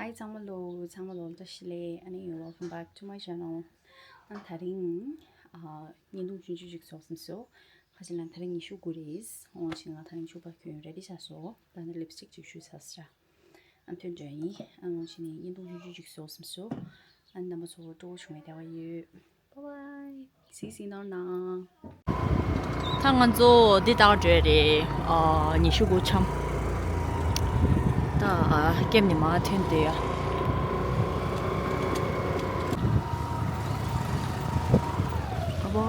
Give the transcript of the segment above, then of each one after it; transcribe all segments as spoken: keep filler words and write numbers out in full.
ཨའི་ཚང་མ་ལོ་ཚང་མ་ལོ་བཀྲ་ཤིས་བདེ་ལེགས། ཨ་ནི་welcome back to my channel. ཨ་ད་རིང་ཨ་བརྙན་ཐུང་ཆུང་ཆུང་ཅིག་བཟོ་བསམ་སོང་། ཁ་ཅིག་ལ་ད་རིང་ཉི་ཤུ་དགུ་རེད། འོང་ཞིག་ང་ད་རིང་ཕྱུ་པ་གྱོན་རེ་ཌི་བྱས་སོང་། ད་ནི་ལིབ་སི་ཊིག་ཅིག་བྱུགས་ཚར་སོང་། ཨ་ཐོན་འགྲོ་ཡིན། ཨ་འོང་ཞིག་ནས་བརྙན་ཐུང་ཆུང་ཆུང་ཅིག་བཟོ་བསམ་སོང་། ཨ་རྣམ་པ་ཚོ་སྤྲོ་བོ་བྱུང་བའི་བདེ་བ་ཡོད། Bye bye. See you soon. ད་ང་ཚོ་འདི་ལྟར་འགྲོ་རེད། ཨ་ཉི་ཤུ་དགུ་འཆམ། ད་ཨ་ཀེམ་ནས་མར་ཐོན་བསྡད་ཡ། ཨ་བོ།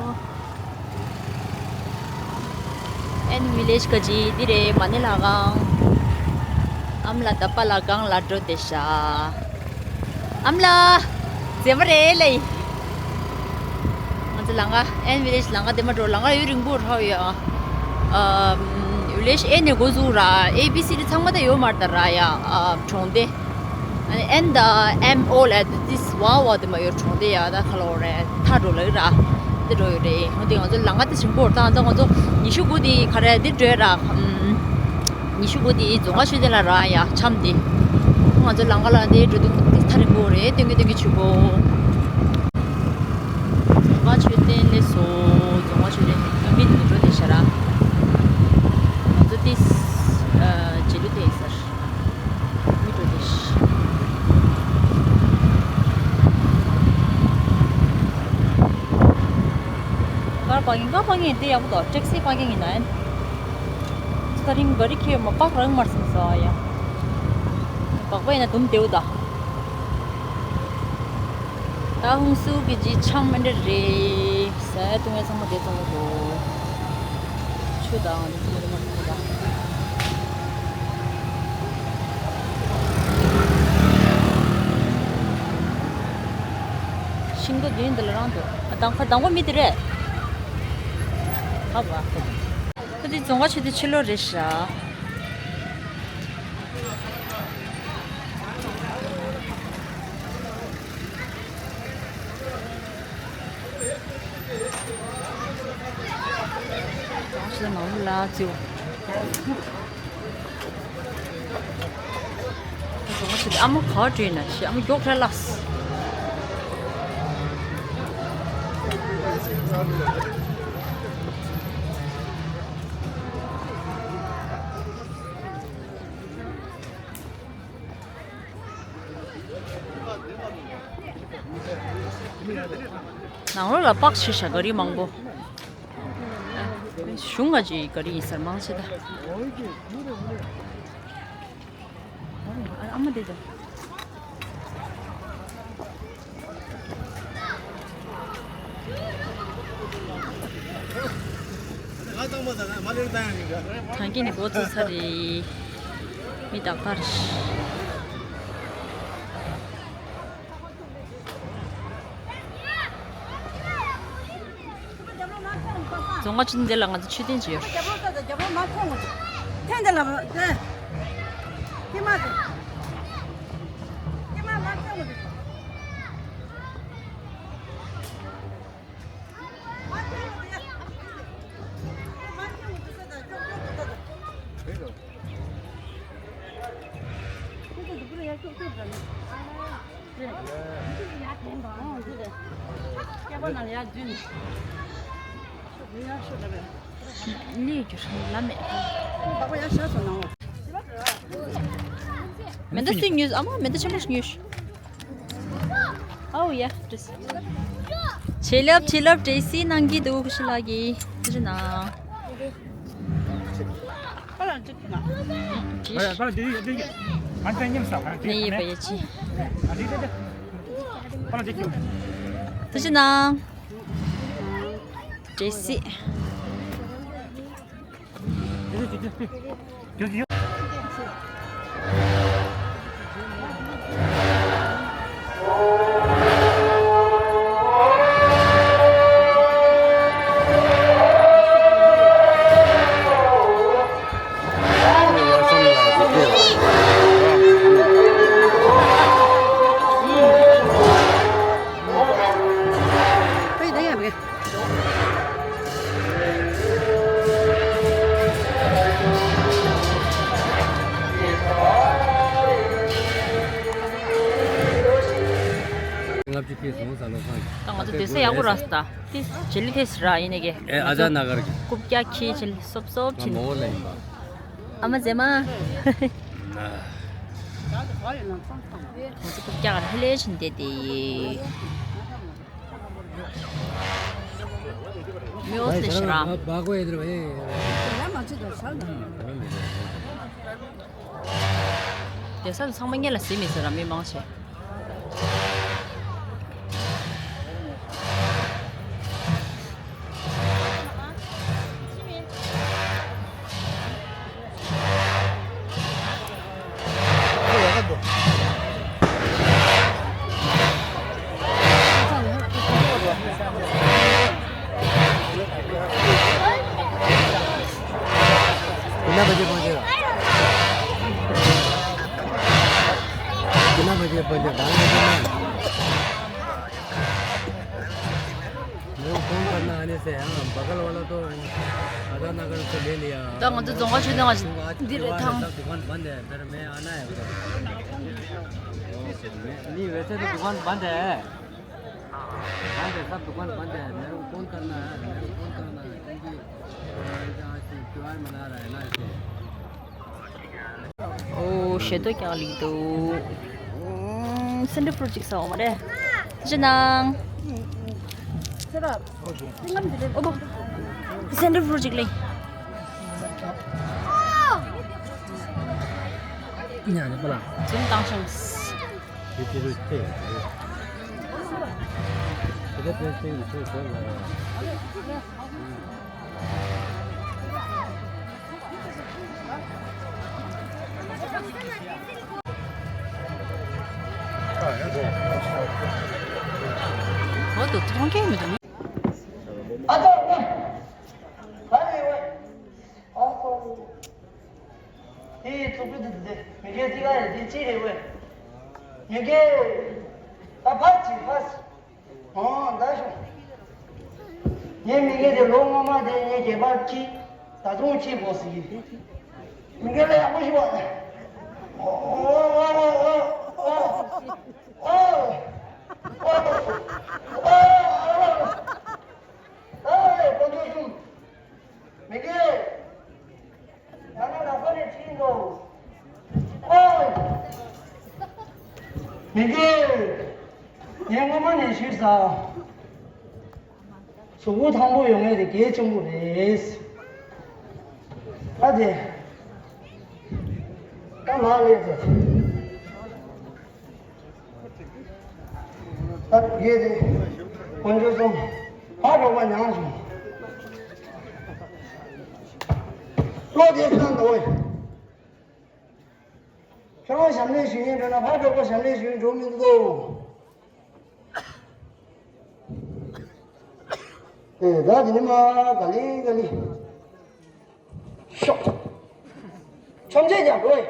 ཨེན་ཝི་ལེཇ་ག་ཅི་འདི་རེད། མ་ཎི་ལ་གང་། ཨམ་ལ་ད་པ་ལ་གང་ལ་འགྲོ་བསྡད་ཤག་ཨམ་ལགས། མཛེས་མ་རེད་ལེ། ང་ཚོ་ལམ་ཁ་ཨེན་ཝི་ལེཇ་ལམ་ཁ་དེ་མ་འགྲོ། ལམ་ཁ་ཡུན་རིང་པོ་རག་ཡོད། ཨ་ཝི་ལེཇ་ཨེ་ནས་འགོ་བཙུགས་ར། ཨེ་བི་སི་ཌི་ཚང་མ་ད་ཡོད་མ་རེད་ད་ར་ཡ། ཨ་གྲོང་སྡེ། ཨ་ནི་ཨེན་ད་ཨེམ་ཨོ་ལ་དེ་ཏིས་ཝ་ཝ་དེ་མ་ཡོད་གྲོང་སྡེ་ཡ། ད་ཁ་ལོ་རེད། ཐག་འགྲོ་ལ་ཡོད་ར། དེ་འགྲོ་ཡོད་རེད། འོ་དེ་ང་ཚོ་ལམ་ཁ་དེ་ཞིམ་པོ་རེད། ད་ང་ཚོ་ཉི་ཤུ་དགུ་དེ་ག་རེ་དེ་འགྲོ་ཡོད་ར། ཨམ། ཉི་ཤུ་དགུ་དེ་རྫོང་ཁ་ཤོད་དེ་ལ་རག་ཡ་འཆམ་དེ། ང་ཚོ་ལམ་ཁ་ལ་དེ་འགྲོ་དུས་དེ་ཐག་རིང་པོ་རེད། སྟོན་གི་སྟོན་གི་ཆུ་པོ། རྫོང་ཁ་ཤོད་དེ་སླེབས་སོང་། རྫོང་ཁ་ཤོད་དེ་སྟོན་གི་དེ་འགྲོ་དེ་ཤ་ར། ང་ཚོ་དེ་ཨ་རྗེས་ལུས་དེ་ཡིན་ས་རེད། མི་འགྲོ་དེ་ཤ། གར་པར་ཀིང་། གར་པར་ཀིང་དེ་ཡག་པོ་འདུག་ཊེག་སི་པར་ཀིང་ཡིན་ན་ཡིན། ཚ་རིང་ག་རི་ཁྱེར་མ་པག་རང་མར་སིང་ས་ཡ། པག་པ་ཡིན་ན་དུམ་དེའུ་ད། ད་ཧུང་སུ་གི་ཇི་ཆང་མི་འདྲ་རེད། ཟ་ཡ་བཏུང་ཡ་ཚང་མ་དེ་ཚང་མ་འདུག་ཆུ་དང་དེ་ཚང་མ་དེ་མ་འདུག་ད། ཤིང་སྡོང་བདུན་འདི་ལ་རང་འདུག་ཨ་དང་ཁ་དང་པོ་མི་དེ་རེད། ཧ་བ། ཁོ་དེ་རྫོང་ཁ་ཆུ་དེ་ཕྱི་ལོགས་རེད་ཤག་ཨ་མ་ག་བར་འགྲོ་ཡིན་ན་ཤི། ཨ་མ་མགྱོགས་ཁྲ་ལགས། ནང་ལོགས་ལ་པག་ཆེ་ཤ་ག་རི་མང་པོ། གཞུང་ང་ཅིག་ག་རི་ཡིན་སར་མང་ཆེ་ད། ཨ་མ་དེ་ད། ཐང་གི་ནི་འགོ་ཚུགས་ཚར་རེད། མི་དག་པར། རྫོང་ཁ་ཆུ་འདི་ལ་ང་ཚོ་མཆོད་རྟེན་ཅིག་ཡོད། མེ་མདའ་སུས་ཉོས། ཨ་མ་མེ་མདའ་ཆེན་པོ་ཞིག་ཉོས། ཨའོ་ཡ། བྱེད་ལབ་བྱེད་ལབ་ཏྲེ་སི་གནང་གི་འདུག་ཁུ་ཤི་ལགས་ཀྱིས། ཁུ་ཤི་ན། ཁུ་ཤི་ན། ཏྲེ་སི། ད་ང་ཚོ་སྡོད་ས་ཡག་པོ་རག་སོང་། ད་དེ་བྱེད་ལས་ཐེ་སི་ར་ཡིན་ནི་གི། ཨེ་ཨ་ཅག་ན་གར་གི། རྐུབ་བཀྱག་ཁྱི་བྱེད་ལས་སོབ་སོབ་ང་བྱེད་མོ་ལ་ཡིན་པ། ཨ་མ་མཛེས་མ། ང་ཚོ་རྐུབ་བཀྱག་ལྷེ་ལྷེ་བྱེད་བསྡད་དེ། མི་འོས་ལས་ཤི་ར། དེ་ས་ཚང་མ་སྔོན་ལ་ཟིན་མི་ཟིན་ར་མི་མང་ཆེ། कितना बजे पहुंचेगा? कितना बजे पहुंचेगा? बारह बजे ना। मेरे को फोन करना आने से, हाँ, बगल वाला तो आधा नगर से ले लिया। ད་ང་ཚོ་རྫོང་ཁ་ཆོས་ཐང་ང་འདི་རེད་ཐང་། सब दुकान बंद है, फिर मैं आना है उधर। नहीं, वैसे तो दुकान बंद है। बंद है, सब दुकान बंद है। मेरे को फोन करना है, मेरे को फोन करना है, क्योंकि आज त्योहार मना रहा है ना, इसलिए। ཨོ། ཞེ་ཏོག་ཀྱང་ལིག་འདུག་ཨོ། སེན་ཏྲ་ཕུ་རུ་ཊི་གཅིག་ཟ་འོ་མ་རེད། ཅི་ནང་། ཨོ་བོ། སེན་ཏྲ་ཕུ་རུ་ཊི་གཅིག་ལེ། ཉ་ནི་པ་ལ། ཙུམ་བཏང་ཤོག་ཨ་ཙི། ཨ་ཙི། དེ་ཚོ་ཀུན་ཏུ་དེ་མི་སྐད་ཅིག་ཨ་རེ་དེ་ཅི་རེད་ཝེ། མི་སྐད། ད་ཕར་ཅིག་ཕར་ཅིག་ཨོ་ད་ཤོག་ངའི་མི་སྐད་དེ་ལོ་སྔོན་མ་དེ་ངའི་སྐད་པར་ཁྱི་ད་དུང་ཁྱི་གོ་ཟིག་མི་སྐད་ལ་ཡག་པོ་ཞིག་བ། ཨོ་ཨོ་ཨོ་ཨོ་ཨོ་ཨོ། ཨ་ལས་དཀོན་མཆོག་གསུམ། མི་དགེ། ང་ན་ལ་ཁོ་ནས་ཁྲིད་འགྲོ། ཨོ། མི་དགེ། ངས་སྔོན་མ་ནས་ཞུས་ས། གཟུགས་པོ་ཐང་པོ་ཡོང་ཡས་དེ་གལ་ཆེན་པོ་རེད། ད་དེ། ད་ལག་ལས་དེ། ད་དགེ་དེ། དཀོན་མཆོག་གསུམ། ཕར་འགྲོ་བ་མྱངས་སོང་། བློ་དེ་སྣང་དོ། ཁྱོད་རང་ཞབས་ལས་ཞུ་ཡིན་འགྲོ་ན་ཕར་འགྲོ་བ་ཞབས་ལས་ཞུ་ཡིན་འགྲོ་མི་འདུག་དོ། ཨེ་ད་དེ་ནི་མ་ག་ལེ་ག་ལེ། ཤོག་ཆོམ་ཆེ་ཀྱང་དགོས།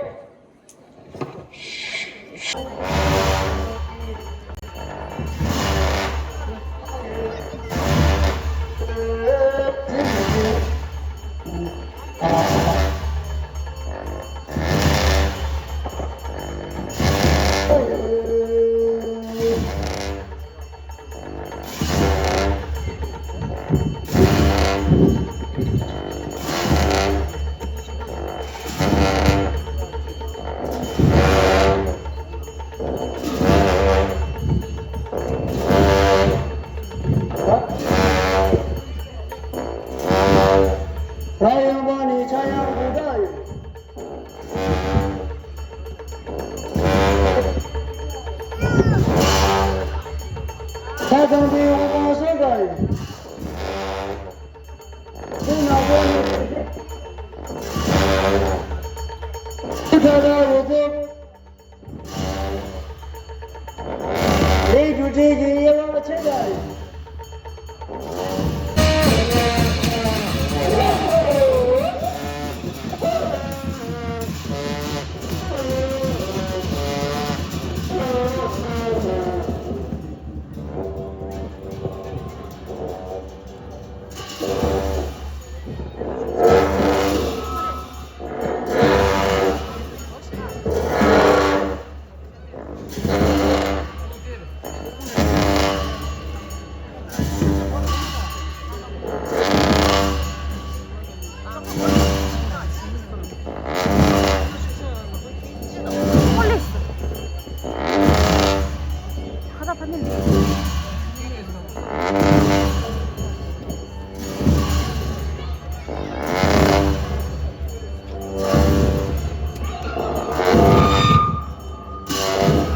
ར་ཡང་པ་ནི་ཆ་ཡང་དགུ་དྲག་ཡོད། ས་གཙང་པའི་དབང་པོ་སོགས་དགའ་ཡོད། ཚེ་ནག་པོ་ནི་ཚེ་ཐ་ཐ་རེ་ཚེ། ལས་རྒྱུ་འབྲས་ཀྱི་དབྱེ་བ་ཕྱེ་དགའ་ཡོད།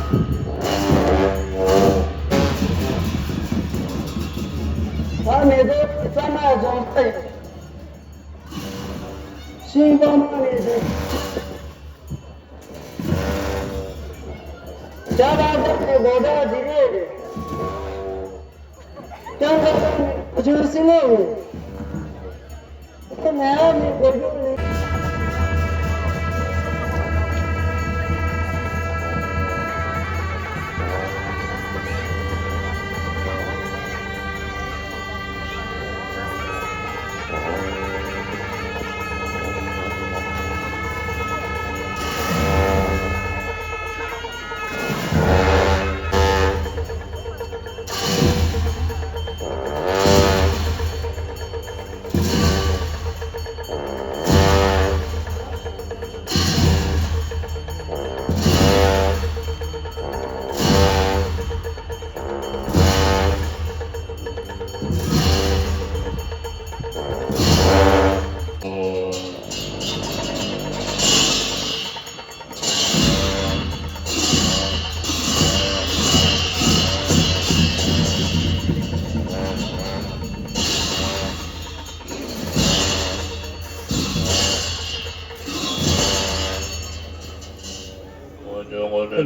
ད་མེ་ཏོག་གི་རྩྭ་ནག་རྫོང་རྩྭ་ཡིན། ཤིང་སྡོང་མ་ནས་བཟུང་། ཇ་བླ་བྲག་གི་སྒོ་བྲག་འདི་རེད། ཀྱང་ཁ་སང་ནས་ཆུ་སྲིན་ལོ་ཡིན། ཁོ་ནའི་ནི་སྒོ་རྒྱུག་ནི།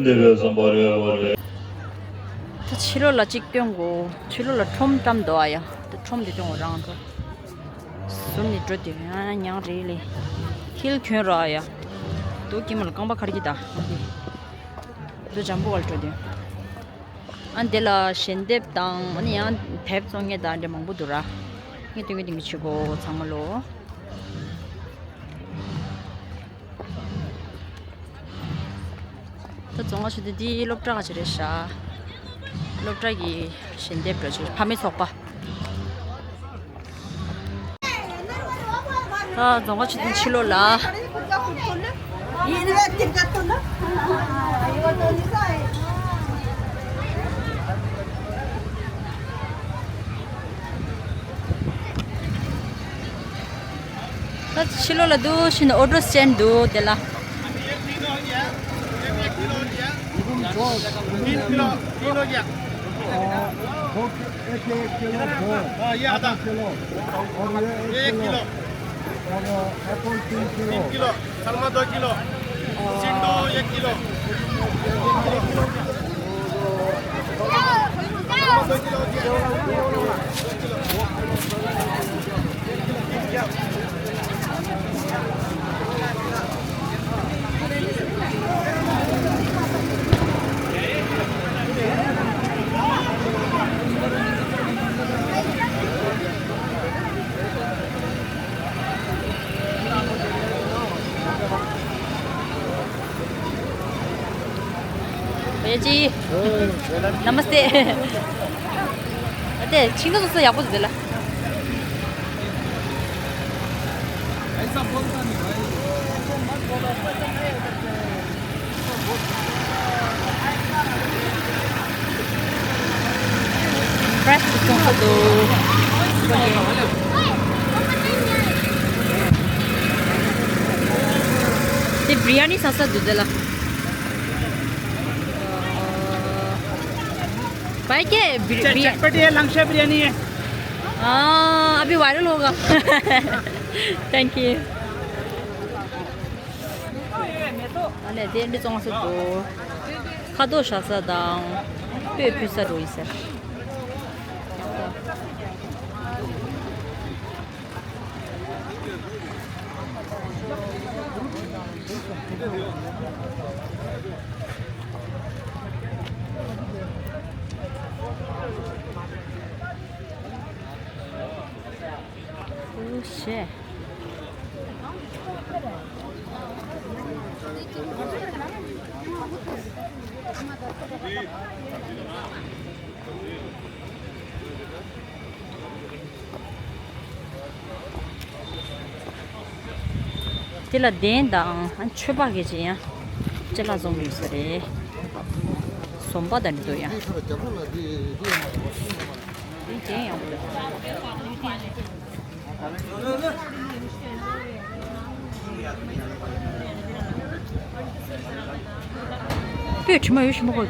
འདི་བས་བསམ་པ་རེ་བ་རེ། ད་ཕྱི་ལོགས་ལ་གཅིག་སྟོན་དགོས། ཕྱི་ལོགས་ལ་ཁྲོམ་བཀྲམ་འདུག་ཨ་ཡ། ད་ཁྲོམ་འདི་སྟོན་དགོས་རང་འགྲོ། ཟུར་ནས་འགྲོ་དུས་ཡང་ཉང་རེད་ལེ། ཧིལ་གྱོན་རོགས་ཨ་ཡ། རྡོ་དཀྱིལ་མ་ལ་རྐང་པ་འཁར་གྱི་ད་ཨ་འདི། རྡོ་འཇམ་པོ་བ་ལ་འགྲོ་དུས། ཨ་འདི་ལ་ཞལ་འདེབས་དང་ཨ་ནི་ཡང་དེབ་བཙོང་མཁན་དང་འདྲ་མང་པོ་འདུག་ར། ངས་སྟོན་གྱི་སྟོན་གྱི་བྱེད་དགོས་ཚང་མ་ལོ། ད་རྫོང་ཁ་ཆེ་དུ་འདི་སློབ་གྲྭ་ག་ཅིག་རེད་ཤག་སློབ་གྲྭ་གི་ཞལ་འདེབས་འདྲ་ཅིག་ཕ་མའི་ཚོགས་པ། ད་རྫོང་ཁ་ཆེ་དུ་ཕྱི་ལོགས་ལ། ད་ཕྱི་ལོགས་ལ་འདུག་ཕྱིན་ཨོ་ཌར་སི་ཅན་འདུག་དེ་ལ། तीन किलो, तीन हो गया। एक एक किलो दो। हाँ, ये आधा। आधा किलो। और ये एक किलो। और एप्पल तीन किलो। तीन किलो। सलमा दो किलो। सिंडू एक किलो। བོད་ཀྱི། ནམ་སྟེ། ཨ་དེ་ཆིང་ཏོག་སོ་སོ་ཡག་པོ་འདུག་དེ་ལ། ཕྲེཤ་གཏོང་ས་འདུག་དེ་བི་རི་ཡ་ནི་ཟ་ས་འདུག་དེ་ལ། भाई के बिर- च- बिर- चटपटी है, लंगशा बिरयानी है। हाँ, अभी वायरल होगा। Thank you. ཨ་ལས་དེ་འདི་བཙོང་ས་འདུག་ཁ་དོག་བཞག་ས་དང་སྤོས་ཕུལ་ས་འགྲོ་ཡིན་ཟེར། ཨུ་ཤེ། དེ་ལ་གདན་དང་མཆོད་པ་གི་ཅི་ཡང་ཅི་ལ་བཟོ་མི་ཡོད་ས་རེད། ཟོམ་པ་དང་འདྲ་འདུག་ཡང་། འདི་གདན་ཡང་འདུག་སྤོས་དྲི་མ་ཡོད་ཤི་མ་གོ།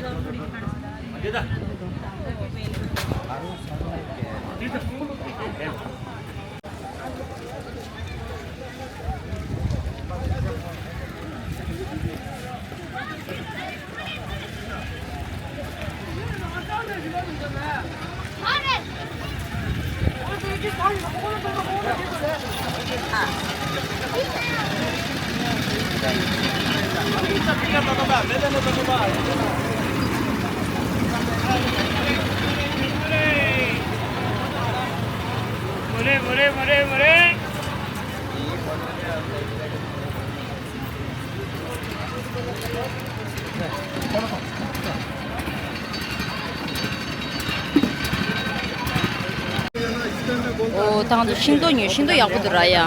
ཨོ། ད་ང་ཚོ་ཤིང་ཏོག་ཉོས། ཤིང་ཏོག་ཡག་པོ་འདུག་ར་ཡ། ཨ་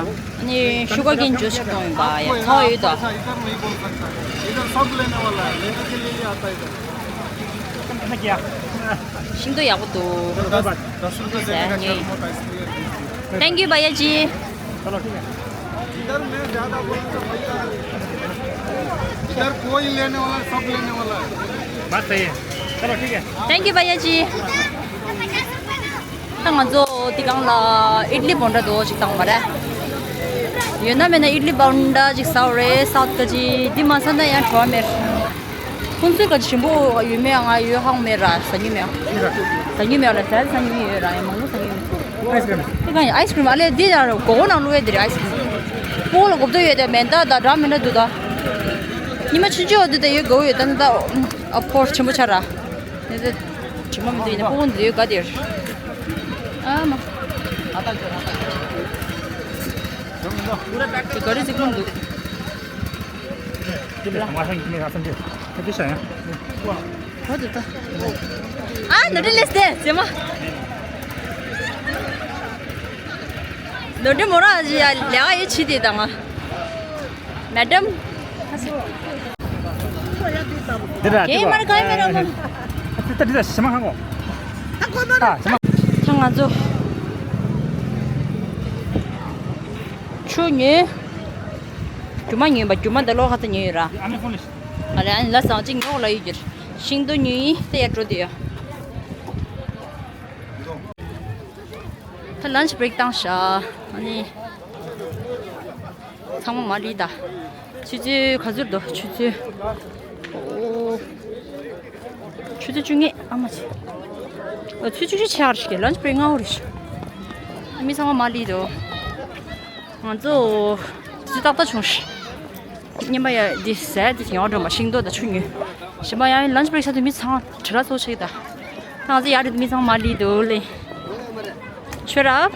ནི་ཤུ་གར་ཀེན་ཇུས་ཞིག་གཏོང་ཡིན་པ་ཡ། ཚ་བ་ཡོད་ད། ཤིང་ཏོག་ཡག་པོ་འདུག་ཟས་ཉོས། Thank you भैया जी। इधर मैं ज्यादा बोलूंगा, इधर कोई लेने वाला है, सब लेने वाला है। बात सही है। चलो ठीक है। Thank you भैया जी। ད་ང་ཚོ་འདི་སྒང་ལ་ཨིཌ་ལི་བྷོན་ཌ་འདྲ་ཅིག་བཏང་བ་རེད། ཡོད་ན་མེད་ན་ཨིཌ་ལི་བྷོན་ཌ་ཅིག་ཟ་བ་རེད། ཟ་ཀ་ཅི་འདི་མ་ཟ་ན་ཡང་བྲོ་བ་མེད། ཁོང་ཚོའི་ག་ཞིམ་པོ་ཡོད་མེད་ང་ཡོད་ཧ་གོ་མེད་ར། ཟ་མྱོང་མེད། ཟ་མྱོང་མེད་ལ་ཟ་ཟ་མྱོང་ཡོད་ར། ཡང་མང་པོ་ཟ་མྱོང་ཡོད། ཨའི་སི་ཀྲིམ། དེ་ག་ཡིན། ཨའི་སི་ཀྲིམ་ཨ་ལས་འདི་ཡང་ར་མགོ་བོ་ནང་བླུགས་ཡས་དེ་རེད། ཨའི་སི་ཀྲིམ་སྤོ་བོ་ལ་མགོ་བོ་ཡོད་དེ་མེད་ད། ད་འདྲ་མི་འདྲ་འདུག་ད། ཉི་མ་ཆུང་ཆུང་བ་འདི་ད་ཡོད་དགོས་ཡོད་ད། ད་ཨོཕ་ཀོར་སི་ཆེན་པོ་ཆགས་ར། ནས་དེ་དྲི་མ་མི་འདུག་ཡིན་ན་སྤོ་བོ་འདི་ཡོད་ག་དེར། ཨ་མ། དེ་ག་རེ་ཟིག་མི་འདུག་ཨ་ནོ་ཏི་ལེས་ཏེ་ཟེ་མ། ནོ་ཏི་མོ་ར་ཡ་ལེ་ག་ཡེ་ཆི་དེ་དང་ང་། མེ་ཌམ། འདི་ར་ཀེ་མ་ར་ཀེ་མ་ར་མ། ད་འདི་ད་ཞི་མ་ཧང་གོ། ད་ཀོ་མ་ར། ད་ཞི་མ། ད་ང་ཚོ་ཆུ་ཉོས། རྒྱུ་མ་ཉོས་པ། རྒྱུ་མ་འདི་ལོ་ཁ་ཚ་ཉོས་ཡོད་ར། ཨ་ནི་ཧོན་ལེ། ཨ་ལེ་ཨ་ནི་ལ་སང་ཅིག་ཉོ་ལ་ཡོད་ཀྱི་ར། ཤིང་ཏོག་ཉོས་ཡིན། ད་ཡར་འགྲོ་དེ་ཡ། ད་ལན་ཆི་བྷི་རེག་བཏང་ཤག་ཨ་ནི། ཚང་མ་མ་ལི་ད། ཆུ་ཚོད་ག་ཚོད་འདུག་ཆུ་ཚོད། ཨོ། ཆུ་ཚོད་བཅུ་གཉིས། ཨ་མ་ཆེ། ཨ་ཆུ་ཚོད་བཅུ་གཅིག་ཆགས་ཀྱི། ལན་ཆི་བྷི་རེག་སྔ་བོ་རེད་ཤག་མི་ཚང་མ་མ་ལི་འདུག་ང་ཚོ་དུས་ཚོད་ཏག་ཏག་བྱུང་ཤག་སྔོན་མ་ཡ་འདི་ཟས་འདི་ཡང་འགྲོ་མ། ཤིང་ཏོག་དང་ཆུ་ཉོས། གཞན་པ་ཡང་ལན་ཆི་བྷི་རེག་ཆགས་དུས་མི་ཚང་མ་བྲེལ་བ་ཚོ་ཆགས་ཀྱི་ད། ད་ང་ཚོ་ཡར་རེད། མི་ཚང་མ་མ་ལི་འདུག་ལེ། ཆོས་རབ།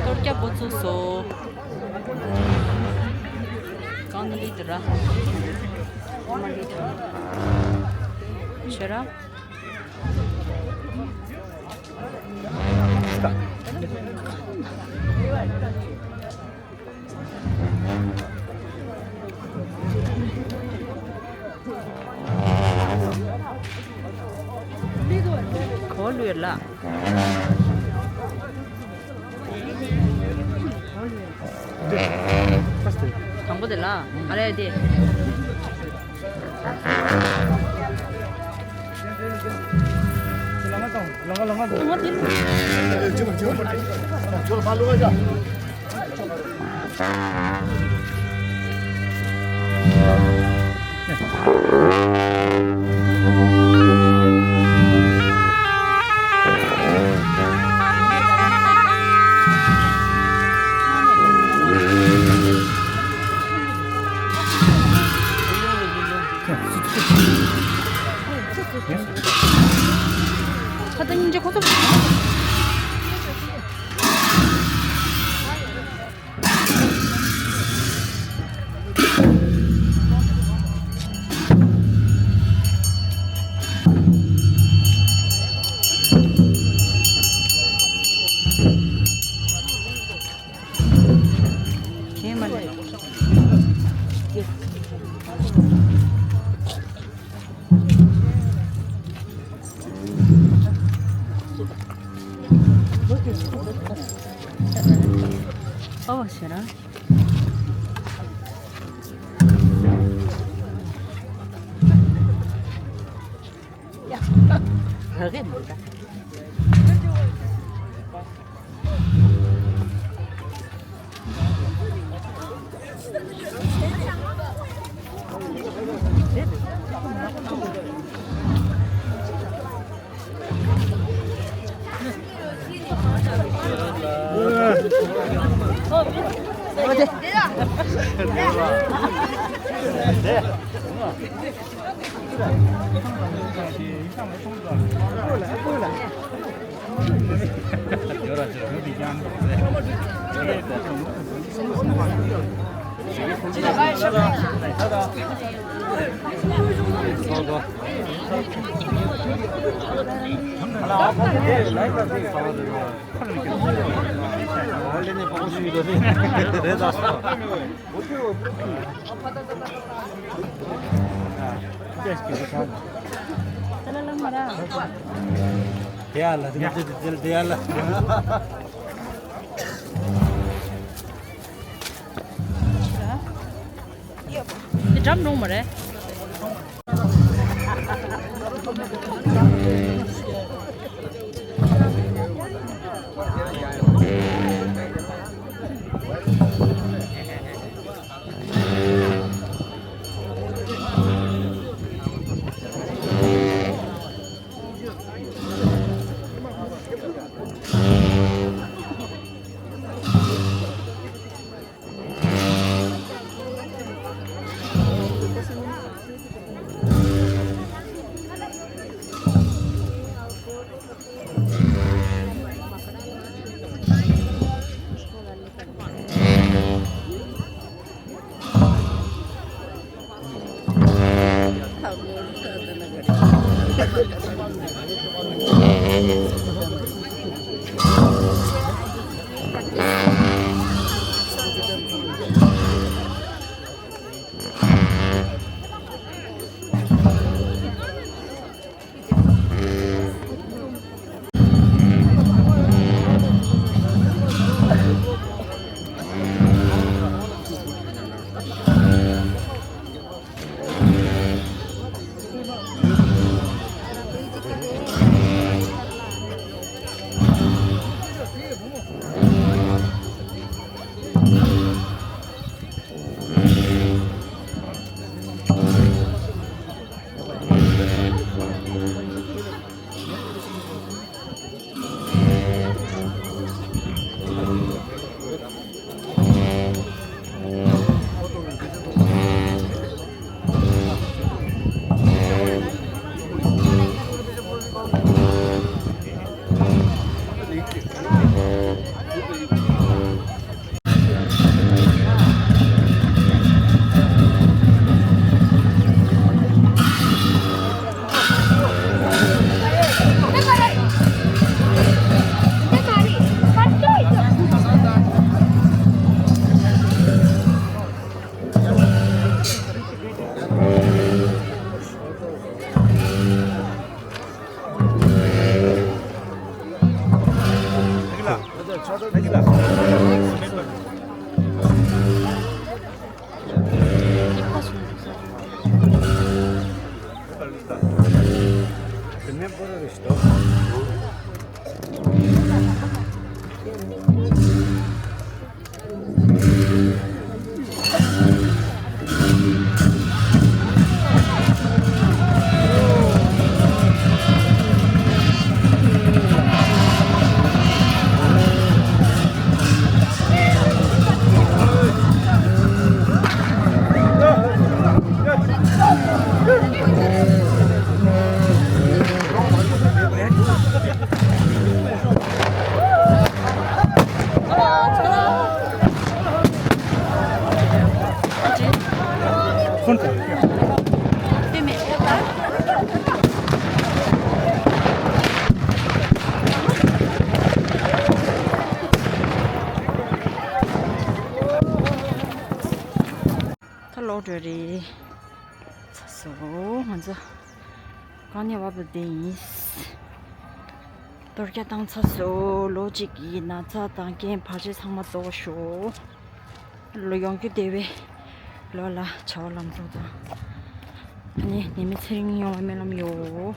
གཏོར་རྒྱག་འགོ་བཙུགས་སོང་། གང་ན་ལི་དེ་ར། ཁོ་མ་ལི་དེ་ར། ཆོས་ར། གོ་ལུས་ལ། དང་པོ་དེ་ལ། ཨ་རེ་དེ། ཁ་ཏ་སྙིང་རྗེ་ཁོ་ཚོ། ཨོ་ཤེ་ར། དེ་ཡ་ལ་དེ་དེ་དེ་ཡ་ལ། དེ་འགྲམ་རོང་མ་རེད། ལོག་འགྲོ་རེད། ཚ་སོ་ང་ཚོ་གང་ནས་བབས་པ་དེ་ཡིན། གཏོར་རྒྱག་བཏང་ཚར་སོང་། ལོ་གཅིག་གི་ན་ཚ་དང་རྐྱེན་བར་ཆད་ཚང་མ་རྫོགས་ཤོག་ལོ་ཡོང་རྒྱུ་བདེ་བའི་ལོ་ལ་བྱ་བ་ལམ་འགྲོ་དང་། ཨ་ནི་ནད་མེད་ཚེ་རིང་ཡོང་བའི་སྨོན་ལམ་ཡོད།